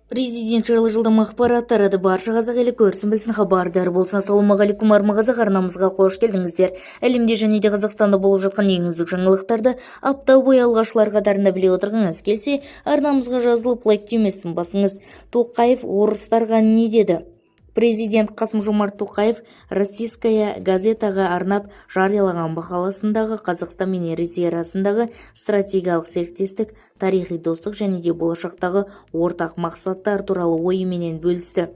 Президент жайлы жылдам ақпарат тарады. Барша қазақ елі көрсін, білсін, хабардар болсын. Ассалаумағалейкум, арма қазақ! Арнамызға қош келдіңіздер! Әлемде және де Қазақстанда болып жатқан ең үздік жаңалықтарды апта бойы алғашқылар қатарында біле отырғыңыз келсе, арнамызға жазылып, лайк түймесін басыңыз. Тоқаев орыстарға не деді? Президент Қасым-Жомарт Тоқаев «Российская газетаға» арнап жариялаған мақаласындағы Қазақстан мен Ресей арасындағы стратегиялық серіктестік, тарихи достық және де болашақтағы ортақ мақсаттар туралы ойыменен бөлісті.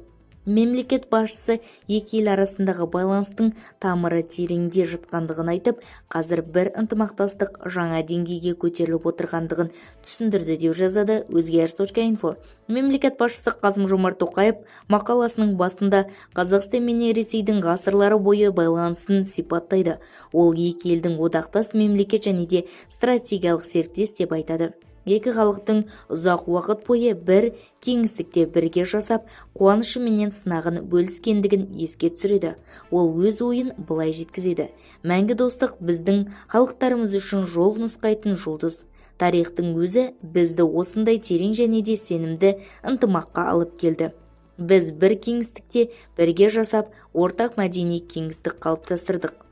Мемлекет басшысы екі ел арасындағы байланыстың тамыры тереңде жатқандығын айтып, қазір бір ынтымақтастық жаңа деңгейге көтеріліп отырғандығын түсіндірді, деп жазады Өзгеріс.Инфо. Мемлекет басшысы Қасым-Жомарт Тоқаев мақаласының басында Қазақстан мен Ресейдің ғасырлар бойы байланысын сипаттайды. Ол екі елдің одақтас мемлекет және де стратегиялық серіктес деп айтады. Екі халықтың ұзақ уақыт бойы бір кеңістікте бірге жасап, қуанышы менен сынағын бөліскендігін еске түсіреді. Ол өз ойын былай жеткізеді: «Мәңгі достық – біздің халықтарымыз үшін жол нұсқайтын жұлдыз. Тарихтың өзі бізді осындай терең және де сенімді ынтымаққа алып келді. Біз бір кеңістікте бірге жасап, ортақ мәдени кеңістік қалыптастырдық.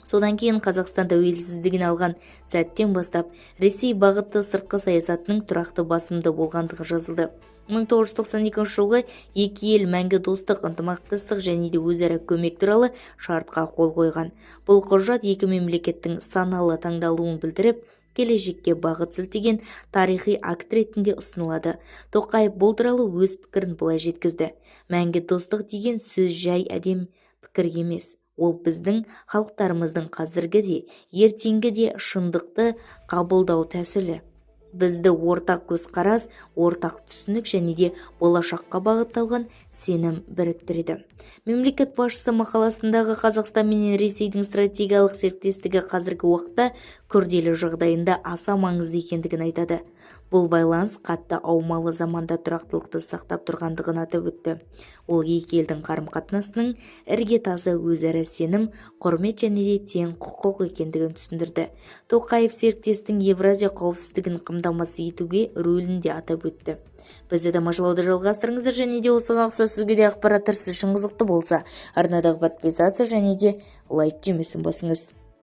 Содан кейін Қазақстан тәуелсіздігін алған сәттен бастап Ресей бағытты сыртқы саясатының тұрақты басымды болғандығы жазылды. 1992 жылғы екі ел мәңгі достық, ынтымақтастық және де өзара көмек туралы шартқа қол қойған. Бұл құжат екі мемлекеттің саналы таңдалуын білдіріп, келешекке бағыт сілтеген тарихи акт ретінде ұсынылады. Тоқаев бұл туралы өз пікірін былай жеткізді: «Мәңгі достық деген сөз жай әдемі пікір емес. Ол біздің халықтарымыздың қазіргі де, ертеңгі де шындықты қабылдау тәсілі. Бізді ортақ көзқарас, ортақ түсінік және де болашаққа бағытталған сенім біріктіреді». Мемлекет басшысы мақаласындағы Қазақстан менен Ресейдің стратегиялық серіктестігі қазіргі уақытта күрделі жағдайында аса маңызды екендігін айтады. Бұл байланыс қатты аумалы заманда тұрақтылықты сақтап тұрғандығын атап өтті. Ол екі елдің қарым-қатынасының іргетасы өзара сенім, құрмет және де тең құқық екендігін түсіндірді. Тоқаев серіктестің Евразия қауіпсіздігін қамтамасыз етуге рөлін де атап өтті. Бізді тамашалауды жалғастырыңыздар және де осыған ұқсас өзге де ақпараттар сіз үшін қызықты болса, арнадағы подписаться және де лайк түймесін басыңыз.